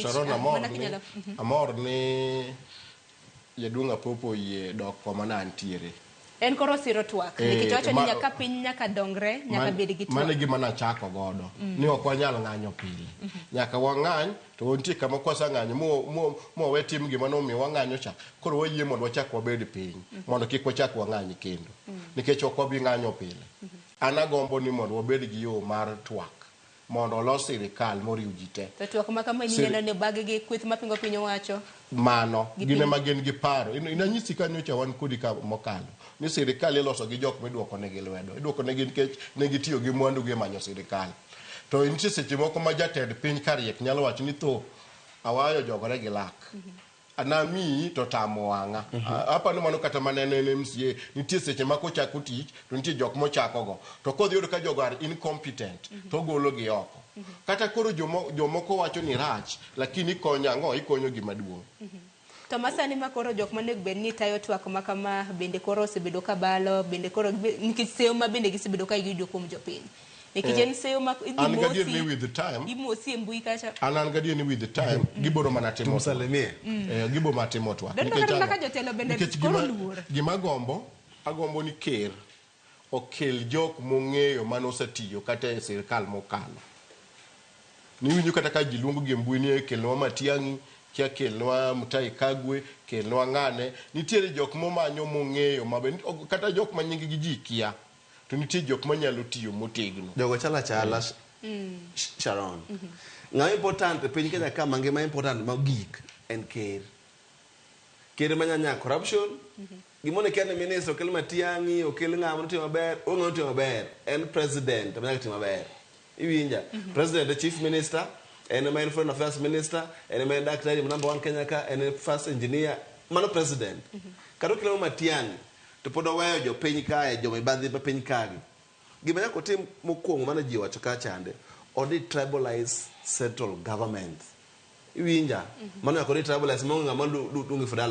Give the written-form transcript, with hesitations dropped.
Sharon amor Mana ni, kinyalo amor ni jaduong' Apopo oyie dok koma ne antiere. En koro osiro twak Eh, nikech owacho ni nyaka piny nyaka dongre nyaka bed gi Mano e twak. gima nachako godo ni ok wanyal ng'anyo pile. Nyaka wang'any to nitie kama kwaseng'anyo mwawe tim gima nomiyo wang'anyo cha, koro wayie mondo wachak wabed piny mondo kik wachak wang'any kendo. Nikech ok wabi ng'anyo pile. An agombo ni mondo wabed gi yo mar twak mondo olos sirikal moriw ji te. To twak ma kama ineno ni obag gi kweth mapingo piny owacho. Mano, gin ema gin gi paro. Inanyisi ka nyocha wan kodi ka mokalo ni sirikal iloso gi jok miduoko negi lwedo. Iduoko negi nikech ne gitiyo gi mwandu gi e manyo sirikal. To nitie seche moko ma jatend piny kariek nyalo wacho ni tho awayo jogore gi lak. Anamiyi to tamo wang'a. Aparo ni mano kata mana en MCA, nitie seche ma kochako tich to nitie jok mochako go. To kodhi yudo ka jogo are incompetent to ogolo gi oko. Kata koro jomoko wacho ni rach, lakini ikonyo ang'o? Ikonyo gima duong'. To masani ma koro jok monego bed ni tayo twak ma kama bende koro osebedo ka balo, bende koro nikech seyo ma bende gisebedo ka giyudo kuom jopiny. Nikech en seyo ma idhi An gadier ni mosi, with time, imosi e mbui kacha. an gadier ni with time gibiro mana timo twak. Tumsalimie. Gibiro mana timo twak. Doneno Nikech kata ang'o? ka jotelo bende Nikech koro gima, luor. gima agombo, agombo ni ker okel jok mong'eyo mane osetiyo kata e sirkal mokalo. Niwinjo kata ka ji luongo gi e mbui ni kelnwa Matiang'i, kia kelnwa Mutahi Kagwe, kelnwa ng'ane. Nitiere jok momanyo mong'eyo mabe, kata jok ma nying gi ji kia. To nitie jok manyalo tiyo motegno. Jogo chalo achala Sharon. Ng'ama important e piny Kenya ka mangima important mogik en ker. Ker ema nya nyago corruption. Gimoro ikia ni minister okel Matiang'i, okel ng'ama notimo maber, onge ng'ama notimo maber. En president ema nyaka tim maber. Iwinja? President e chief minister, en ema en foreign affairs minister, en ema en daktari number one Kenya ka, en e first engineer. Mano president. Kata okelo Matiang'i, to pod oweyo jopiny kae, jomibadhi ma piny kagi. Gima nyaka otim mokwongo mane ji owacho ka chande, o detribalize central government. Iwinja? Mano nyaka o detribalize maonge ng'ama dung' e fudala.